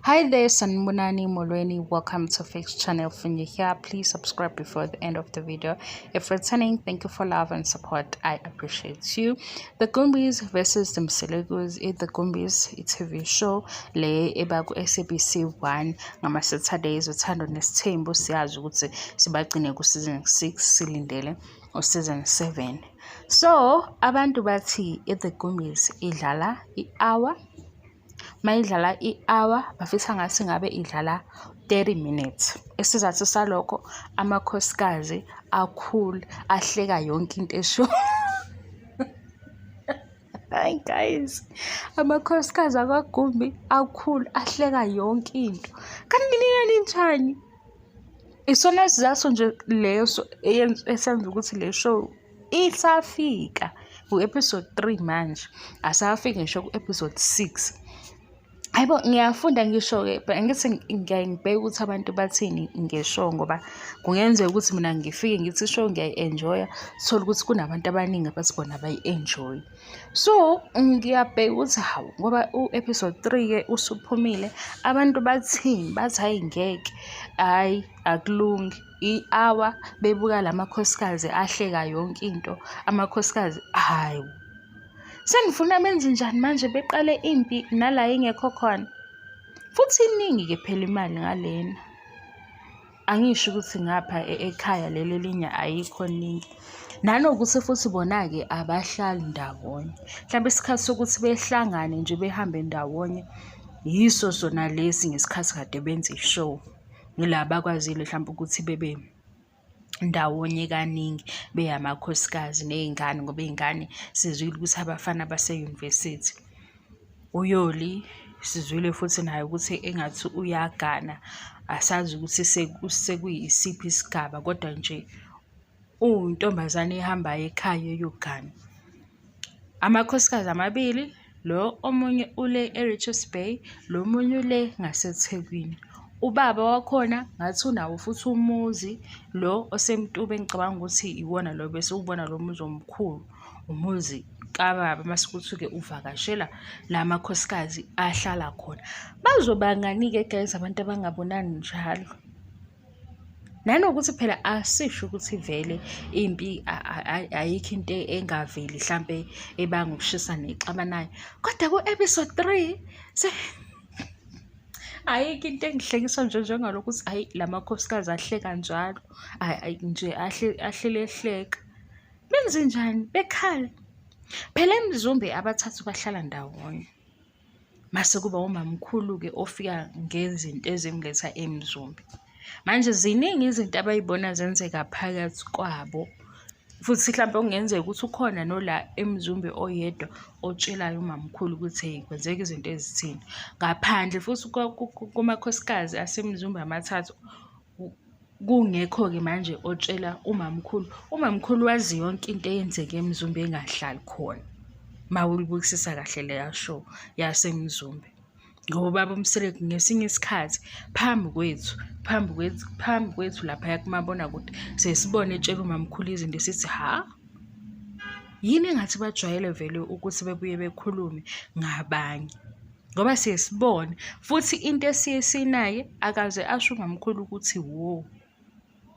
Hi there, Sanibonani Molweni. Welcome to Fix Channel. When you're here, please subscribe before the end of the video. If returning, thank you for love and support. I appreciate you. The Gumbis versus the Mselekus. The Gumbis i-TV show le eba ku-SABC 1 ngama-Saturdays. Uthando Nesithembu, siyazi ukuthi sibagcine ku-season 6, silindele u-season 7. So abantu bathi i-The Gumbis idlala i-hour. Mayidlala i-hour, bafisa ngathi ngabe idlala 30 minutes. Isizathu salokho, amakhosikazi akhulu ahleka yonke into esho. Hayi guys, amakhosikazi akwaGumbi akhulu ahleka yonke into. Kanti nina ninjani? Isona sizathu nje leso esenza ukuthi le show isafika ku-episode 3 manje, asafiki ngisho ku-episode 6. Hayibo, ngiyafunda ngisho-ke, angithi ngiyaye ngibheke ukuthi abantu bathini nge-show, ngoba kungenzeka ukuthi mina ngifike ngithi i-show ngiyayi-enjoy-a, thole ukuthi kunabantu abaningi abathi bona abayi-enjoy-i. So ngiyabheka ukuthi hawu, ngoba u-episode 3-ke usuphumile, abantu bathini? Bathi hhayi ngeke, hhayi akulungi. I-hour bebuka la makhosikazi ahleka yonke into, amakhosikazi, hawu. Senifuna benze njani manje, beqale impi nala ingekho khona? Futhi iningi-ke phela imali ngalena. Angisho ukuthi ngapha ekhaya leli elinye ayikho ningi. Nanokuthi futhi bona-ke abahlali ndawonye. Mhlampe isikhathi sokuthi behlangane nje behambe ndawonye yiso sona lesi ngesikhathi kade benza i-show. Yila bakwazile hlampe ukuthi bebe ndawonye kaningi beyamakhosikazi ney'ngane, ngoba iy'ngane sizwile ukuthi abafana base-university. UYoli sizwile futhi naye ukuthi engathi uyagana, asazi ukuthi sekuyisiphi isigaba, kodwa nje uwuntombazane ehambayo ekhaya eyogana. Amakhosikazi amabili, lo omunye ule e-Richards Bay, lo omunye ule ngaseThekwini. Ubaba wakhona ngathi unawo futhi umuzi lo oseMtube, engicabanga ukuthi iwona lo bese uwubona lo muzi omkhulu, umuzi kababa. Mase kuthi-ke uvakashela la makhosikazi ahlala khona. Bazobangani-ke guys abantu abangabonani njalo? Nanokuthi phela asisho ukuthi vele impi ayikho into engaveli hlampe ebanga ukushisa nexabanayo, kodwa ku-episode 3 ayikho into engihlekisa nje njengalokhu ukuthi hhayi la makhosikazi ahleka njalo, hhayi nje ahlele ehleka. Benze njani? Bekhale. Phela eMzumbe abathathu bahlala ndawonye. Mase kuba umamkhulu-ke ofika ngezinto ezimletha eMzumbe. Manje ziningi izinto abay'bona zenzeka phakathi kwabo. Futhi hlampe okungenzeka ukuthi ukhona nola eMzumbe oyedwa otshelayo umamkhulu ukuthi hheyi kwenzeka izinto ezithini. Ngaphandle futhi kumakhosikazi aseMzumbe amathathu, kungekho-ke manje otshela umamkhulu. Umamkhulu wazi yonke into eyenzeka eMzumbe engahlali khona. Uma uyibukisisa kahle leya show yaseMzumbe. Ngoba ubaba uMseleku ngesinye isikhathi phambi kwethu, phambi kwethu, phambi kwethu laphaya kumabonakude sesibone etshela umamkhulu izinto, sithi ha, yini engathi bajwayele vele ukuthi bebuye bekhulume ngabanye, ngoba siye sibone futhi into esiye sinaye akaze asho umamkhulu ukuthi wo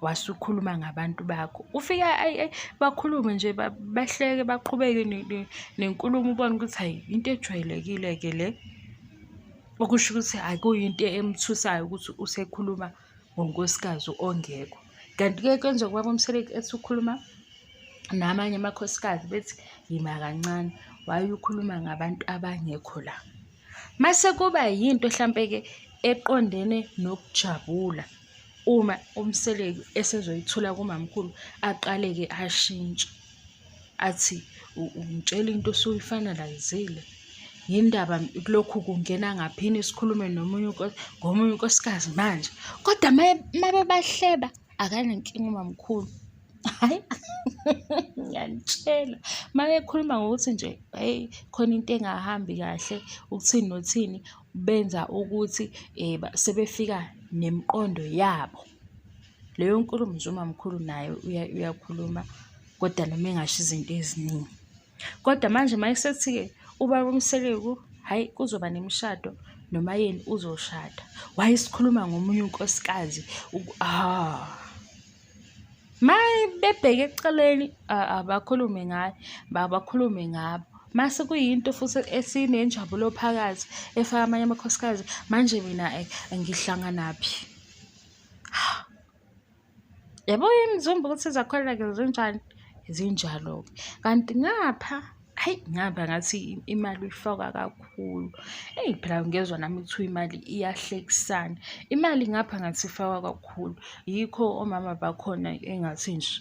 wasukhuluma ngabantu bakho. Ufika bakhulume nje, bahleke, baqhubeke nenkulumo, ubone ukuthi hhayi into ejwayelekile-ke le. Okusho ukuthi akuyinto emthusayo ukuthi usekhuluma ngonkosikazi ongekho. Kanti-ke kwenzeka ubaba uMseleku ethi ukhuluma namanye amakhosikazi, bethi yima kancane, waye ukhuluma ngabantu abangekho la. Mase kuba yinto hlampe-ke eqondene nokujabula uma uMseleku esezoyithula kumamkhulu, aqale-ke ashintshe athi ungitshela into osuyi-finalise-ile, yindaba lokhu kungena ngaphini, sikhulume nomunye ngomunye unkosikazi manje. Kodwa uma bebahleba akanankinga umamkhulu. Hhayi, ngiyanitshela, uma bekhuluma ngokuthi nje hheyi khona into engahambi kahle ukuthini nothini, benza ukuthi sebefika nemiqondo yabo. Leyo nkulumo nje umamkhulu naye uyakhuluma, kodwa noma engasho izinto eziningi. Kodwa manje uma esethi-ke ubaba uMseleku, hhayi kuzoba nemishado. noMaYeni uzoshada? Why sikhuluma ngomunye unkosikazi? Ah. Bebheke eceleni abakhulume ngaye, bakhulume ngabo. Mase kuyinto futhi esinenjabulo phakathi efaka amanye amakhosikazi, manje mina ngihlanganaphi? Yabo imizumbe ukuthi zakhona-ke zinjani? Zinjalo-ke. Kanti ngapha Hhayi ngapha ngathi imali uyifaka kakhulu. Eyi phela ngiyezwa nami kuthiwa imali iyahlekisana. Imali ngapha ngathi ifakwa kakhulu. Yikho omama bakhona engathi nje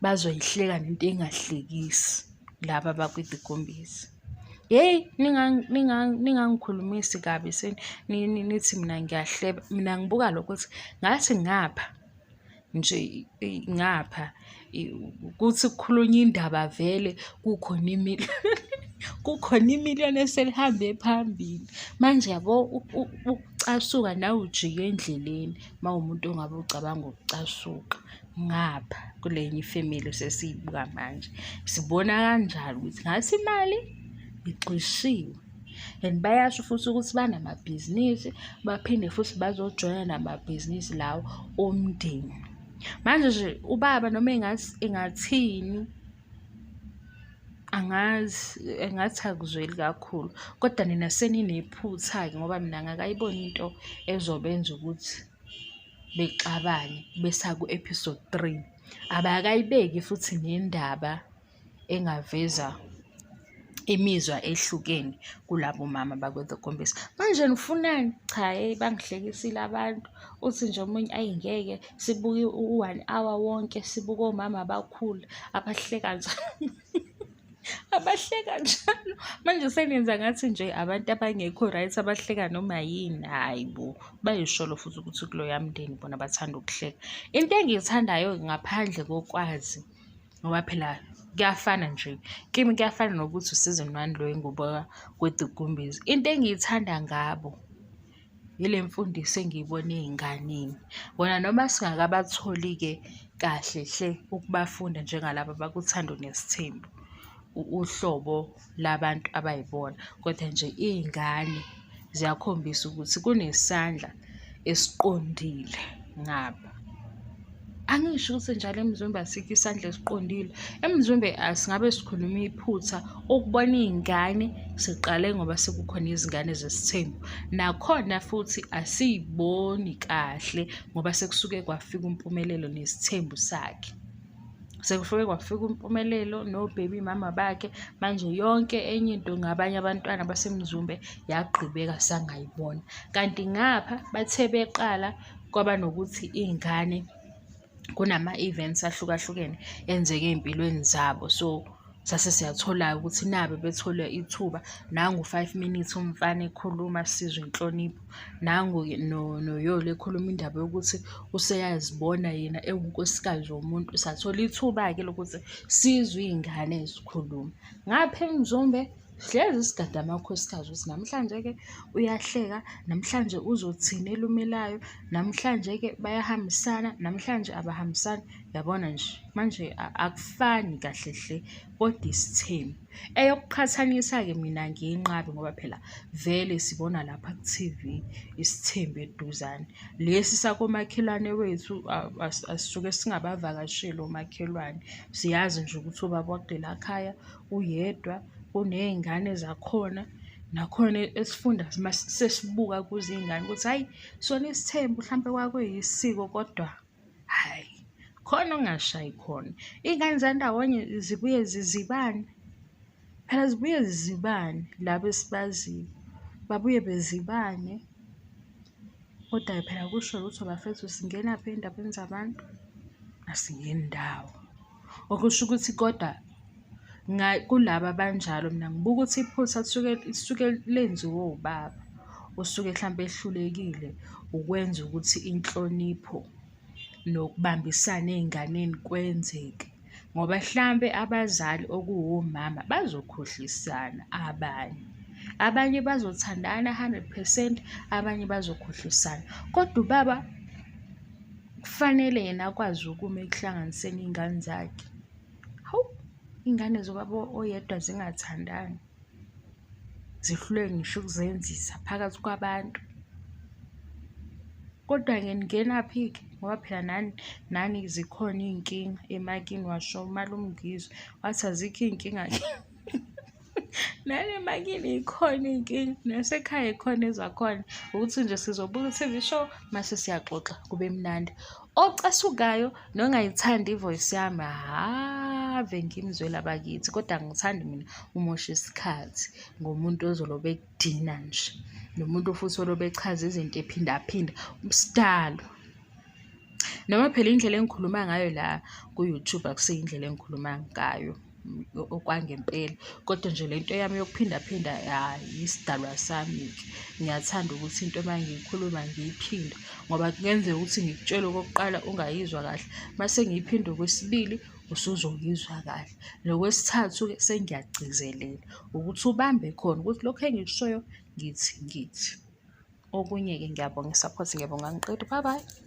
bazoyihleka nento engahlekisi laba abakwi-The Gumbies. Hheyi ningangikhulumisi kabi nithi mina ngiyahleba. Mina ngibuka lokho ukuthi ngathi ngapha nje ngapha kuthi kukhulunywa indaba vele kukhona kukhona imiliyoni eselihambe phambili. Manje yabo ukucasuka nawe ujike endleleni uma uwumuntu ongabe ucabanga ukucasuka ngapha kule enye ifemeli esesiyibuka manje. Sibona kanjalo ukuthi ngathi imali igxishiwe and bayasho futhi ukuthi banamabhizinisi baphinde futhi bazojoyina namabhizinisi lawo omndeni. Manje nje ubaba noma engathini angazi engathi akuzweli kakhulu kodwa nina seninephutha-ke ngoba mina angakayiboni into ezobenza ukuthi bexabane besaku-episode 3. Abakayibeki futhi nendaba engaveza imizwa ehlukene kulabo mama bakwe-The Gombies. Manje nifunani? Cha hheyi bangihlekisile abantu. Uthi nje omunye ayi ngeke sibuke u-one hour wonke sibuke omama abakhulu abahleka njalo. Abahleka njalo. Manje senenza ngathi nje abantu abangekho right abahleka noma yini. Hhayi bo, bayisholo futhi ukuthi kuloya mndeni bona bathanda ukuhleka. Into engiyithandayo-ke ngaphandle kokwazi ngoba phela kuyafana nje kimi kuyafana nokuthi u-season one lo engiwubuka kwi-The Gumbies. Into engiyithanda ngabo yile mfundiso engiyibona ey'nganeni. Bona noma singakabatholi-ke kahle hle ukubafunda njengalaba abakuThando Nesithembu, uhlobo labantu abayibona, kodwa nje iy'ngane ziyakhombisa ukuthi kunesandla esiqondile ngapha. Angisho ukuthi njalo eMzumbe asikho isandla esiqondile. EMzumbe singabe sikhuluma iphutha ukubona iy'ngane siqale ngoba sekukhona izingane zesithembu. Nakhona futhi asiy'boni kahle ngoba sekusuke kwafika uMpumelelo nesithembu sakhe. Sekufike kwafika uMpumelelo no-baby mama bakhe, manje yonke enye into ngabanye abantwana baseMzumbe yagqibeka sangayibona. Kanti ngapha bathe beqala kwaba nokuthi iy'ngane kunama-events ahlukahlukene enzeke ey'mpilweni zabo. So, sase siyathola-ke ukuthi nabe bethole ithuba, nangu u-five minutes umfana ekhuluma sizwe inhlonipho. Nangu-ke noYoli ekhuluma indaba yokuthi useyazibona yena ewunkosikazi womuntu. Sathola ithuba-ke lokuthi sizwe iy'ngane zikhuluma. Ngapha eMzumbe hlezi sigade amakhosikazi ukuthi namhlanje-ke uyahleka, namhlanje uzothini elumelayo, namhlanje-ke bayahambisana, namhlanje abahambisani. Yabona nje manje akufani kahle hle kodwa isithembu. Eyokuqhathanisa-ke mina angiyinqabi ngoba phela vele sibona lapha ku-T_V isithembu eduzane. Lesi sakomakhelwane wethu asisuke singabavakasheli omakhelwane. Siyazi nje ukuthi ubaba wakulela khaya uyedwa, uney'ngane zakhona. Nakhona esifunda sesibuka kuzo iy'ngane ukuthi hhayi sona isithembu hlampe kwakuyisiko kodwa hhayi khona okungashayi khona. Iy'ngane zandawonye zibuye zizibane, phela zibuye zizibane laba esibaziyo, babuye bezibane. Kodwa-ke phela akusho lutho bafethu singenaphi ey'ndabeni zabantu? Asingeni ndawo. Okusho ukuthi kodwa kulaba abanjalo mina ngibuka ukuthi iphutha lisuke lisuke lenziwe ubaba osuke hlampe ehlulekile ukwenza ukuthi inhlonipho nokubambisana ey'nganeni kwenzeke. Ngoba hlampe abazali okuwomama bazokhohlisana abanye. Abanye bazothandana hundred percent, abanye bazokhohlisana. Kodwa ubaba kufanele yena akwazi ukuma ekuhlanganiseni iy'ngane zakhe. Hawu, iy'ngane zobaba oyedwa zingathandani. Zihluleke ngisho ukuzenzisa phakathi kwabantu. Kodwa-ke ningenaphi-ke ngoba phela nani nani zikhona iy'nkinga emakini washo umalume uNgizwe wathi azikho iy'nkinga-ke. Nani emakini y'khona iy'nkinga nasekhaya y'khona ezakhona. Ukuthi nje sizobuka i-T_V show mase siyaxoxa kube mnandi. Ocasukayo nongayithandi i-voice yami hhave ngimzwela bakithi kodwa angithandi mina umosha isikhathi ngomuntu ozolobe ekudina nje. Nomuntu futhi olobe echaza izinto ephindaphinda sidalo. Noma phela indlela engikhuluma ngayo la ku-YouTube akusiyo indlela engikhuluma ngayo okwangempela, kodwa nje le nto yami yokuphindaphinda hhayi isidalwa sami-ke. Ngiyathanda ukuthi into uma ngiyikhuluma ngiyiphinde ngoba kungenzeka ukuthi ngikutshele okokuqala ungayizwa kahle, mase ngiyiphinda okwesibili usuzoyizwa kahle. Nokwesithathu-ke sengiyagcizelela ukuthi ubambe khona ukuthi lokhu engikushoyo ngithi ngithi. Okunye-ke ngiyabonga i-support, ngiyabonga angiqedi, bye bye.